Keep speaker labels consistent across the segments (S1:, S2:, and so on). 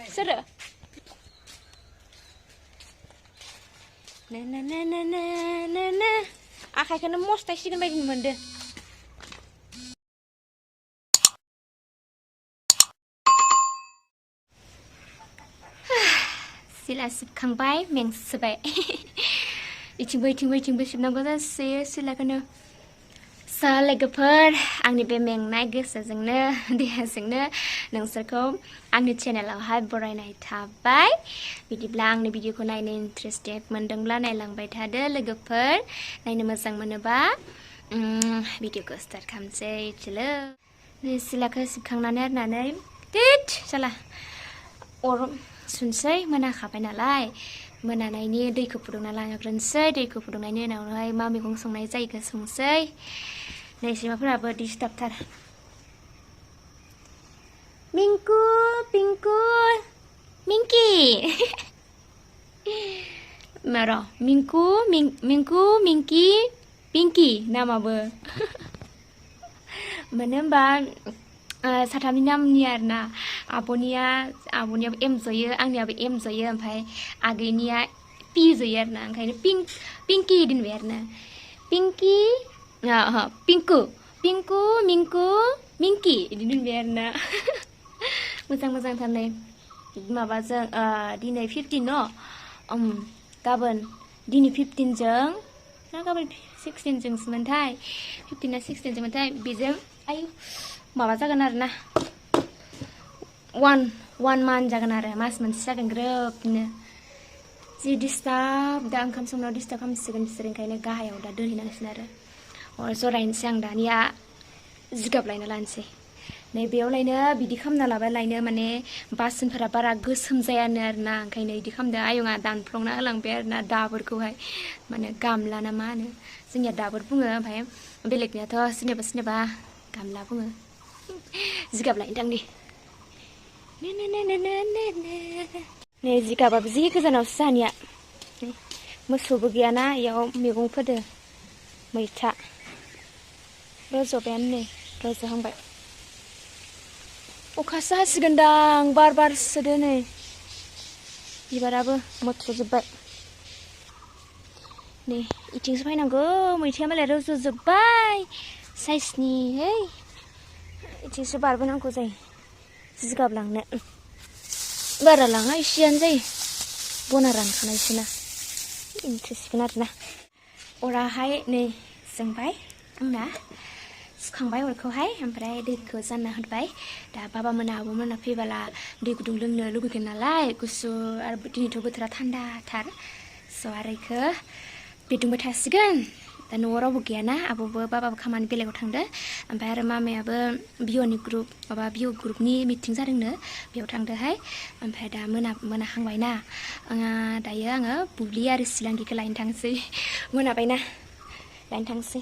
S1: Seru. Nah. Akhirnya mos tes sih kan baik mende. Sila subkangbai meng sebai. Itingbai sibnaंगौ जासै सिलाखौनो लोगोफोर आंनि बे मेंनाय गोसोजोंनो देहाजोंनो नोंसोरखौ आंनि चेनेलावहाय बरायनाय थाबाय बिदिब्ला आंनि भिडिअखौ नायनो इन्ट्रेस्टेड मोनदोंब्ला नायलांबाय थादो लोगोफोर नायनो मोजां मोनोबा भिडिअखौ स्टार्ट खालामसै चलो नै सिलाखौ सिबखांनानै आरनानै टिट जाला अर सुनसै मोनाखाबाय नालाय मोनानायनि दैखौ फुदुंना लाग्रोनोसै दैखौ फुदुंनायनि उनावहाय मा मैगं संनाय जायो संसै नै सैमाफोराबो डिस्टार्बथार मिंकु पिंकु मिंकी मार' मिंकु मिंकी पिंकी नामाबो मानो होनबा साथामनि नामनि आरोना आब'नियाबो एम जयो आंनियाबो एम जयो ओमफ्राय आगैनिया पि जयो आरोना ओंखायनो पिंकी दोनबाय आरोना पिंकी पिंकु मिंकु मिंकी बिदि दोनबाय आरोना मोजांथार नै माबाजों दिनै 15 न गाबोन दिनै 15 जों ना गाबोन 16 जोंसोमोनथाय 15 ना 16 जोंमोनथाय बेजों आयु माबा जागोन आरोना 1 मान जागोन आरो मास मोनसे जागोन ग्रोबनो जि डिस्टार्ब दा ओंखाम संनायाव डिस्टार्ब खालामसिगोन बिसोर ओंखायनो गाहायाव दा दोनहैनांसिगोन आरो अर जरायनोसै आं दानिया जिगाब लायना लानोसै नै बेयाव लायनो बिदि खालामना लाबाय लायनो माने बासोनफोरा बारा गोसोम जायानो आरोना ओंखायनो बिदि खालामदों आयंआ दानफ्लंना होलांबाय आरोना दाबोरखौहाय माने गामला ना मा होनो जोंनिया दाबोर बुङो ओमफ्राय बेलेगनियाथ' सोरनिबा गामला बुङो जिगाब लायनो थांनि नै जिगाबाबो जि गोजानावसो जानिया मोसौबो गैयाना इयाव मैगं फोदो मैथा रज'बायानो नै रज'हांबाय अखासो हासिगोनदां बार सोदो नै बिबाराबो मथ्र'जोब्बाय नै इथिंसो फैनांगौ मैथाया मालाय रज'जोब्बाय साइसनि है इथिंसो बारबोनांगौ जायो जिगाब लांनो बारा लाङा एसेयानो जायो बना रानखानायसोना इन्ट्रेस्टगोन आरोना अराहाय नै जोंबाय आंना सुखांबाय अरखौहाय ओमफ्राय दैखौ जानना होबाय दा बाबामोना आब'मोना फैबोला दै गुदुं लोंनो लुगैगोन नालाय गुसु आरो दिनैथ' बोथोरा थान्दाथार स' आरो इखौ बिदुंबाय थासिगोन दा न'आव रावबो गैयाना आब'बो बाबाबो खामानि बेलेगाव थांदो ओमफ्राय आरो मामायाबो बिअनि ग्रुप माबा बिअ ग्रुपनि मिटिं जादोंनो बेयाव थांदोहाय ओमफ्राय दा मोनाहांबायना दायो आङो बुब्लि आरो सिलांगिखौ लायनो थांसै मोनाबायना लायनो थांसै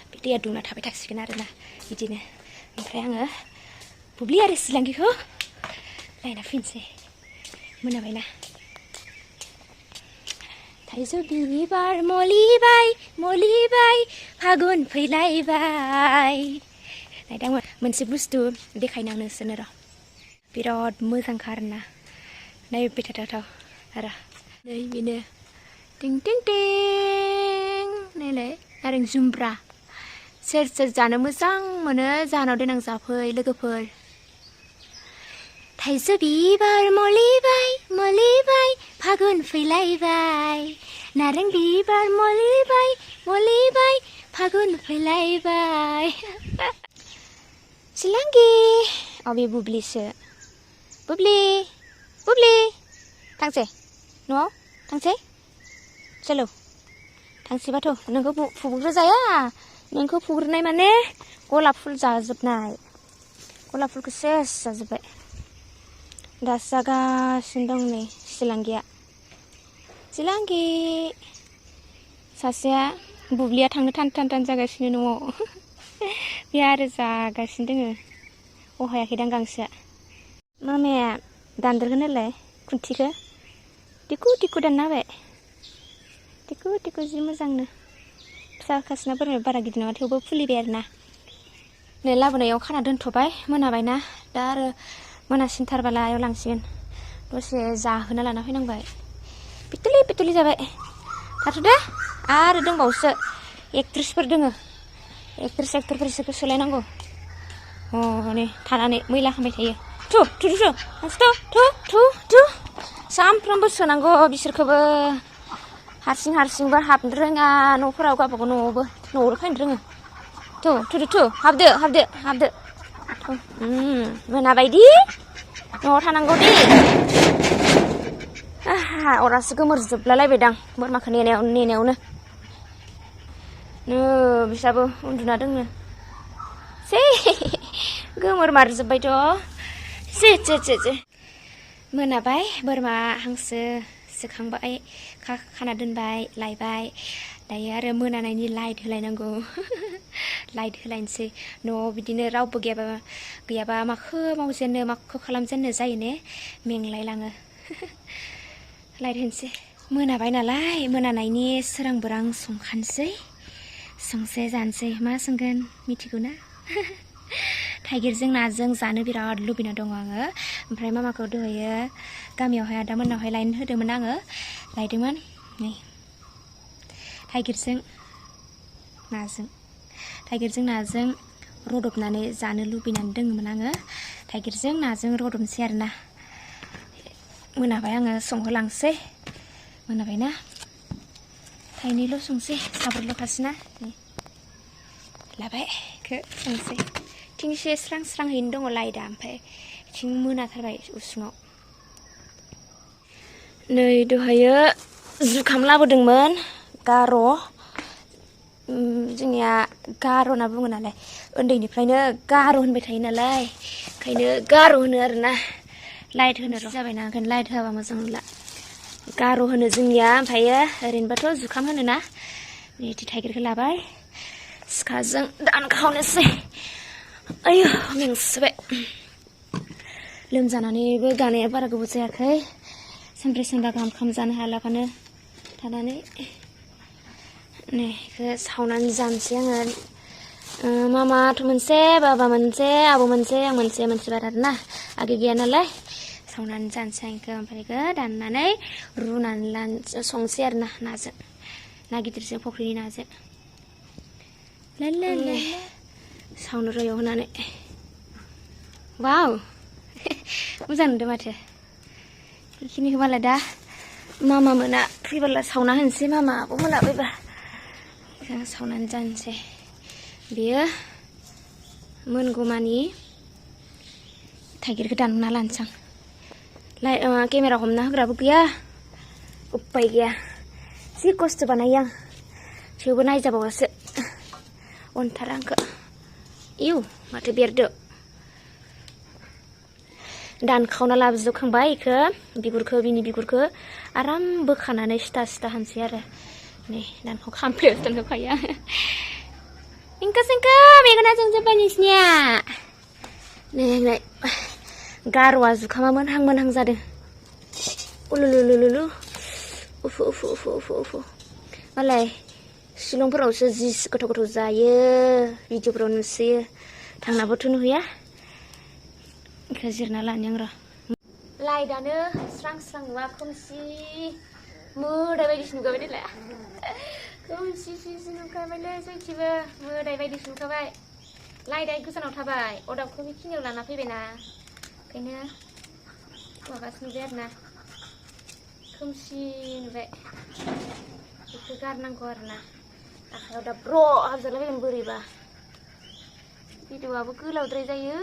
S1: बे दैया दुंना थाबाय थासिगोन आरोना बिदिनो ओमफ्राय आङो बुब्लि आरो सिलांगिखौ लायना फैनोसै मोनाबायना थाइजौ बिबार मलिबाय फागुन फैलायबाय नायदां मोनसे बुस्थु देखायनो आं नोंसोरनो र' बिराद मोजांखा आरोना नायबाय थाथावथाव आरो नै बेनो टिं नायलाय नारें जुमब्रा सोर जानो मोजां मोनो जाहानाव देनां जाफै लोगोफोर थाइजौ बिबार मलिबाय फागुन फैलायबाय नारें बिबार मलिबाय फागुन फैलायबाय सिलांगि अबे बुब्लिसो बुब्लि थांसै न'आव थांसै चलो थांसैबाथ' नोंखौ फुग्रोजाया नोंखौ फुग्रोनाय माने गलाप फुल जाजोबनाय गलाप फुलखौ सेस जाजोब्बाय दासो जागासिनो दं नै सिलांगि सासेया बुब्लिया थांनो थान जागासिनो न'आव बे आरो जागासिनो दोङो अहायाखैदां गांसोआ मामाया दानदेरगोन होनलाय खुन्थिखौ टिकु दानना होबाय टिकु जि मोजांनो फिसा खासिना बोरमा बारा गिदिर नङा थेवबो फुलिबाय आरोना नै लाबोनायाव खाना दोनथ'बाय मोनाबायना दा आरो मोनासिनथारबाला आयाव लांसिगोन दसे जाहोना लाना फैनांबाय पिटुलि जाबाय थाथ'दे आरो दंबावोसो एक्ट्रेसफोर दोङो एक्ट्रेसफोर बिसोरखौ सोलायनांगौ नै थानानै मैला खालामबाय थायो थु सामफ्रामबो सोनांगौ बिसोरखौबो हारसिंबो हाबनो रोङा न'फोराव गावबागाव न'आवबो फैनो रोङो थु हाबदो मोनाबायदि न'आव थानांगौ दे अरासो गोमोरजोबलायबायदां बोरमाखौ नेनायावनो बिस्राबो उन्दुना दोङो गोमोर मारजोब्बायथ' जे मोनाबाय बोरमा हांसो सोखांबाय खाना दोनबाय लायबाय दायो आरो मोनानायनि लाइट होलायनांगौ लाइट होलायनोसै न'आव बिदिनो रावबो गैयाबा माखौ मावजेननो माखौ खालामजेननो जायो ने मेंलायलाङो लाइट होनोसै मोनाबाय नालाय मोनानायनि सोरां बोरां संसे जानोसै मा संगोन मिथिगौ ना थाइगिरजों नाजों जानो बिराद लुबैना दङ आङो ओमफ्राय मामाखौ दहायो गामियावहाय आदामोननावहाय लायनो होदोंमोन आङो लायदोंमोन नै थाइगिरजों नाजों रदबनानै जानो लुबैनानै दङमोन आङो थाइगिरजों नाजों रदबनोसै आरोना मोनाबाय आङो संहोलांसै मोनाबायना थाइनैल' संसै साब्रैल'खासैना लाबाय संसै थिंसे स्रांहैनो दङ लाइटआ ओमफ्राय थिं मोनाथारबाय उसुङाव नै दहायो जुखाम लाबोदोंमोन गार' जोंनिया गार' होनना बुङो नालाय उन्दैनिफ्रायनो गार' होनबाय थायो नालाय ओंखायनो गार' होनो आरोना लाइट होनो जाबायना ओंखायनो लाइट होआबा मोजां नुला गार' होनो जोंनिया ओमफ्रायो ओरैनोबाथ' जुखाम होनोना बिदि थाइगिरखौ लाबाय सिखाजों दानखावनोसै आयौ मेंसोबाय लोमजानानैबो गानाया बारा गोबाव जायाखै सानब्रै सानबा गाहाम ओंखाम जानो हालाबानो थानानै नै बेखौ सावनानै जानोसै आङो मामाथ' मोनसे बाबा मोनसे आबौ मोनसे आं मोनसे बार आरोना आगै गैया नालाय सावनानै जानोसै आं बेखौ ओमफ्राय बेखौ दाननानै रुनानै संसै आरोना नाजों ना गिदिरजों फख्रिनि नाजों सावनो रयाव होनानै वाव मोजां नुदों माथो बेखिनिखौ मालाय दा मामा मोना फैबोला सावना होनोसै मामा आबौ मोना फैबा सावनानै जानोसै बेयो मोनगौमानि थाइगिरखौ दानना लानोसै आं केमेरा हमना होग्राबो गैया उपाय गैया जि खस्थ' बानायो आं थेवबो नायजाबावासो अनथारा आंखौ इउ माथो बेरदो दानखावना लाबोजोबखांबाय बेखौ बिनि बिगुरखौ आराम बोखानानै सिथा हानसै आरो नै दानखाव खामफ्लायाव दोनहोखायो आङो इंका मेगना जोंजोब्बाय नोंसिनिया नै गार'आ जुखामा मोनहां जादों उलुलुलुलु उफु मालाय शिलंफोरावसो जि गोथाव जायो भिडिअफोराव नुसोयो थांनाबोथ' नुहैया बेखौ जिरना लानि आं र' लाइटआनो स्रां नुवा खोमसि मोदाय बायदिसो नुखाबाय देलाय खोमसि नुखाबायलै जोंथिंबो मोदाय बायदिसो नुखाबाय लाइटआ गोजानाव थाबाय अरदाबखौ बेखिनियाव लाना फैबायना ओंखायनो माबासो नुबाय आरोना खोमसि नुबाय बेखौ गारनांगौ आरोना आखायाव दा ब्र' हाबजालाबायगोन बोरैबा भिडिअ'आबो गोलावद्राय जायो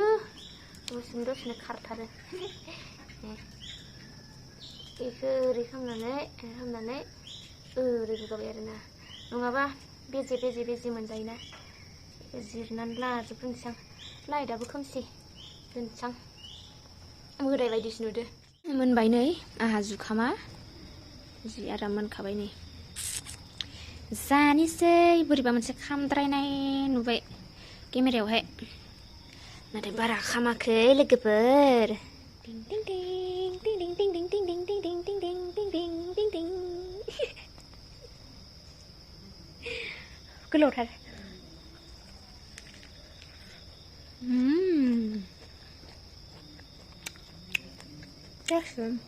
S1: दसेनो खारथारो बेखौ ओरै खालामनानै ओरै गुगाबाय आरोना नङाबा बेजे मोनजायोना बेखौ जिरनानै लाजोबग्रोनोसै आं लाइटआबो खोमसि दोनसां मोदाय बायदिसो नुदो मोनबाय नै आंहा जुखामा जि आराम मोनखाबाय नै जानोसै बोरैबा मोनसे खामद्रायनाय नुबाय केमेरायावहाय नाथाय बारा खामाखै लोगोफोर गोलावथार जासिगोन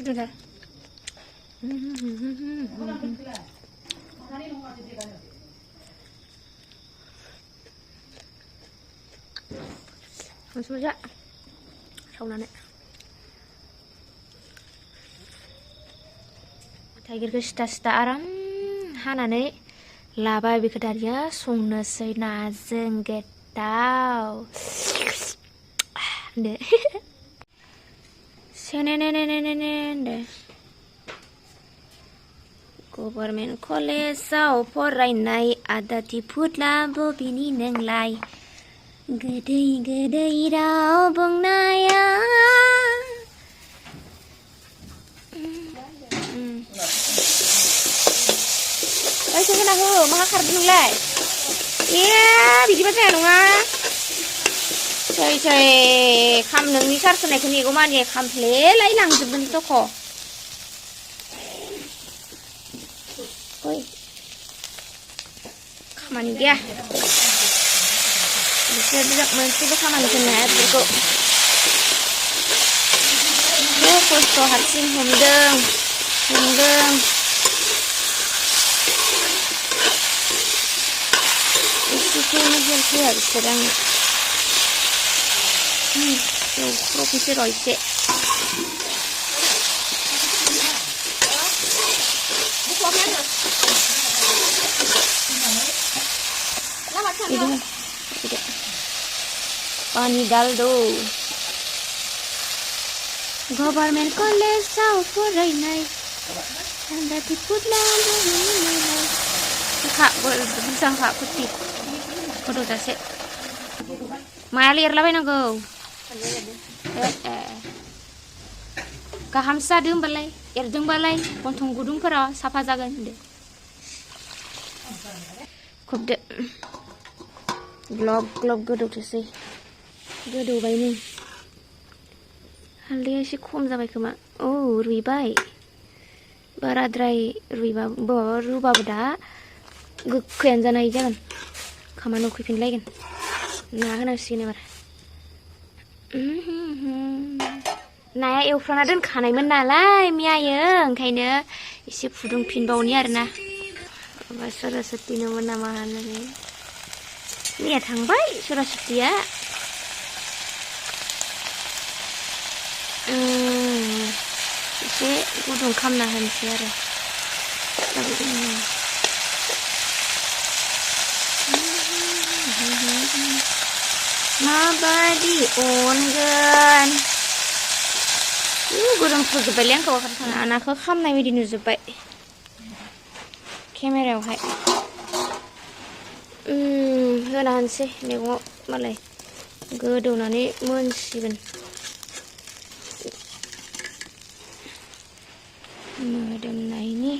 S1: Udah. Langsung aja. Saunane. Thaigirjg sita-sita aram haनानै लाबाय बेखौ दानिया संनोसै नाजों gwthao. दे सेनेनेनेनेने गभर्नमेन्ट कलेजाव फरायनाय आदाति फुदलाबो बिनि नोंलाय गोदै गोदै राव बुंनाया ओइ सगना हो मा खारदों नोंलाय ए बिदिबा जाया नङा सै खाम नोंनि सार्स होनायखौ नेगौ माने खामफ्लेलाय लांजोबगोन दख' ओइ खामानि गैया बिसोर मोनसेबो खामानिखौ नाया बेफोरखौ खस्थ' हारसिं हमदों एसेखौनो हेल्प होआ बिसोर आंनो एवख्रबनोसै र' एसे पानी डाल दो गभर्नमेन्ट कलेजाव फरायनाय आदाति फुदलाबो बिनि नोंलाय बुरजा फुरथि गथ' जासे माया लिरलाबायनांगौ गाहामसो जादों होमबालाय एरदोंबालाय गन्थं गुदुंफोरा साफा जागोन होनदो खोबदो ग्लब ग्लब गोदौथोसै गोदौबायनो हालदैया एसे खम जाबाय खोमा औ रुइबाय बाराद्राय रुबाबो दा गोखैयानो जानाय जागोन खामानि उखैफिनलायगोन ना होनांसिगोन एबार नाया एवफ्राना दोनखानायमोन नालाय मैयायो ओंखायनो एसे फुदुंफिनबावनि आरोना माबा सरस्वतीनोमोन नामा होननानै मैया थांबाय सरस्वतीया एसे गुदुं खालामना होनोसै आरो माबादि अनगोन गुदुं फोजोब्बायलै आंखौ नाखौ खामनाय बायदि नुजोब्बाय केमेरायावहाय होना होनोसै मैगङाव मालाय गोदौनानै मोनसिगोन मोदोमनायनि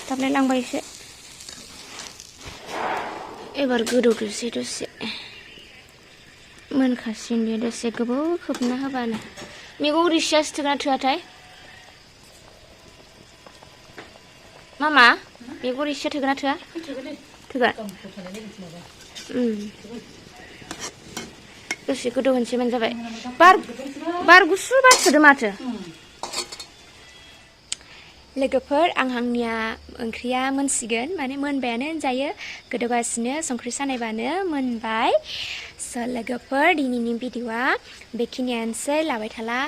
S1: थाबलाय लांबाय एसे एबार गोदौदोसै दसे मोनखासिगोन बे दसे गोबाव खोबना होबानो मैगं रिसियासो थोगोना थोआथाय मामा मैगं रिसिया थोगोना थोआ थोगोन दसे गोदौ होनसै मोन जाबाय बार गुसु बारसोदो माथो लोगोफोर आंनिया ओंख्रिया मोनसिगोन माने मोनबायानो होनजायो गोदौगासिनो संख्रि सानायबानो मोनबाय लोगोफोर दिनैनि भिडिअआ बेखिनियानोसै लाबाय थाला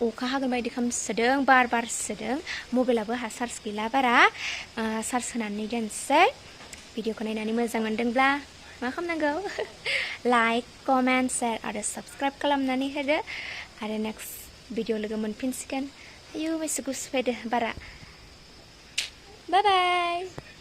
S1: अखा हागोन बायदि खामसोदों बारसोदों मबाइलाबो चार्ज गैला बारा चार्ज होनानै दोनसै भिडिअखौ नायनानै मोजां मोनदोंब्ला मा खालामनांगौ लाइक कमेन्ट शेयार आरो साबस्क्राइब खालामनानै होदो आरो नेक्स्ट भिडिअ लोगो मोनफिनसिगोन आयौ बेसे गुसु फैदो बारा Bye bye.